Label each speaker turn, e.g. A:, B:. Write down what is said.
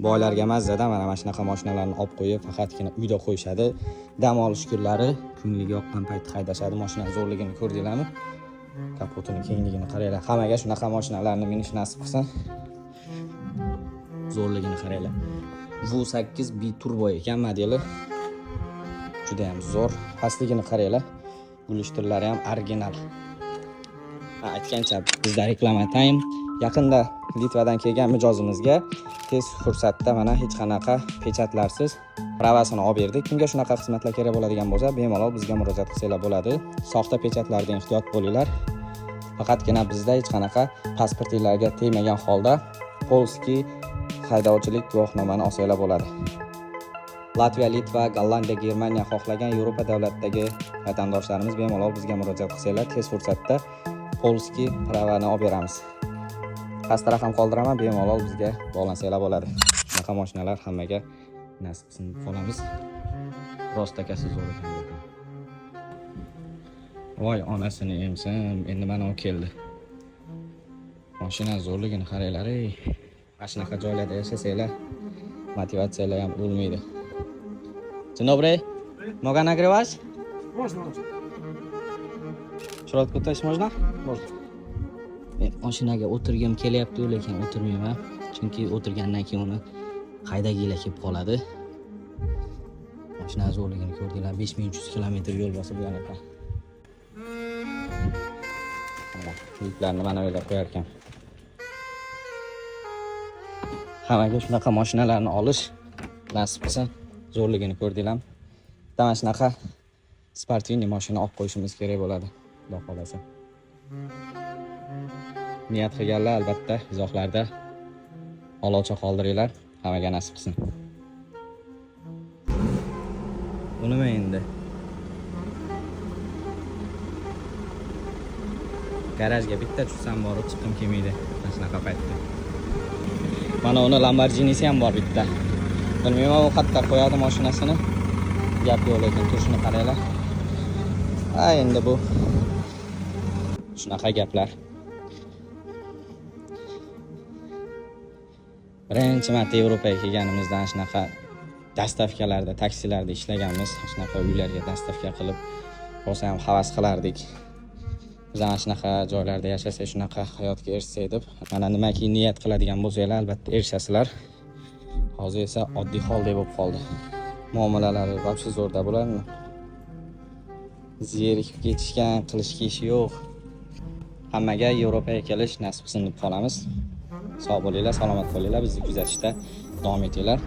A: Boylarga mazzada mana shunaqa mashinalarni olib qo'yib, faqatgina uyda qo'yishadi. Dam olish kunlari ko'ngliga yoqqan paytda haydashadi. Mashina zo'rligini ko'rdinglarmi? Kapotini kengligini qaranglar. Hammaga shunaqa mashinalarni minish nasib qilsin. Zo'rligini qaranglar. V8 biturbo ekan modeli. Juda ham zo'r. Pastligini qaranglar. Gulishtirlari ham original. Ha, aytgancha bizda reklama time. Yaqinda Litvadan kelgan mijozimizga tez fursatda mana hech qanaqa pechatlarsiz pravasini olib berdik. Kimga shunaqa xizmatlar kerak bo'ladigan bo'lsa, bemalol bizga murojaat qilsanglar bo'ladi. Soxta pechatlardan ehtiyot bo'linglar. Faqatgina bizda hech qanaqa pasportinglarga tegmagan holda polskiy haydovchilik guvohnomani olsanglar bo'ladi. Latviya, Litva, Gollandiya, Germaniya xohlagan Yevropa davlatidagi vatandoshlarimiz bemalol bizga murojaat qilsanglar, tez fursatda polskiy pravani olib beramiz. Pastda raqam qoldiraman, bemalol bizga bog'lansanglar bo'ladi. Shunaqa mashinalar hammaga nasib qilsin deb qolamiz. Rost akasi zo'r ekan lekin. Voy onasini emsin, endi mana u keldi. Mashina zo'rligini qaranglar, ey. Mana shunaqa joylarda yashasanglar, motivatsiyalar ham o'lmaydi. Dzień dobry. Mogę nagrywać?
B: Можно, можно.
A: W środku też można?
B: Можно.
A: Men mashinaga o'tirgim kelyapti, lekin o'tirmayman. Chunki o'tirgandan keyin uni haydagiylar kelib qoladi. Mashina zo'rligini ko'rdinglar, 5300 kilometr yo'l bosib bo'lgan ekan. Mana yuklarni mana bu yerga qo'yar ekan. Hammaga shunaqa mashinalarni olish nasib qilsin. Zo'rligini ko'rdinglar. Bitta mana shunaqa спортивный mashina olib qo'yishimiz kerak bo'ladi, Xudo xolasa. Niyat qilganlar albatta izohlarda olovcha qoldiringlar. Hammaga nasib qilsin. Bu nima endi? Garajga bitta tushsam borib chiqqim kelmaydi mana shunaqa paytda. Mana uni Lamborghinisi ham bor bitta. Bilmayman u qayerda qo'yadi mashinasini. Gap yo'q, lekin turishini qaranglar. Ha, endi bu shunaqa gaplar. Birinchi marta Yevropaga kelganimizdan shunaqa dastavkalarda, taksilarda ishlaganmiz. Shunaqa uylarga dastavka qilib, rosa ham havas qilardik. Biz ana shunaqa joylarda yashasak, shunaqa hayotga erishsak deb. Mana nimaki niyat qiladigan bo'lsanglar, albatta erishasizlar. Hozir esa oddiy holdek bo'lib qoldi. Muomalalari вообще zo'rda bularni. Zerikib ketishgan, qilishga ishi yo'q. Hammaga Yevropaga kelish nasib qilsin deb qolamiz. Sog' bo'linglar, salomat bo'linglar, bizni kuzatishda davom etinglar.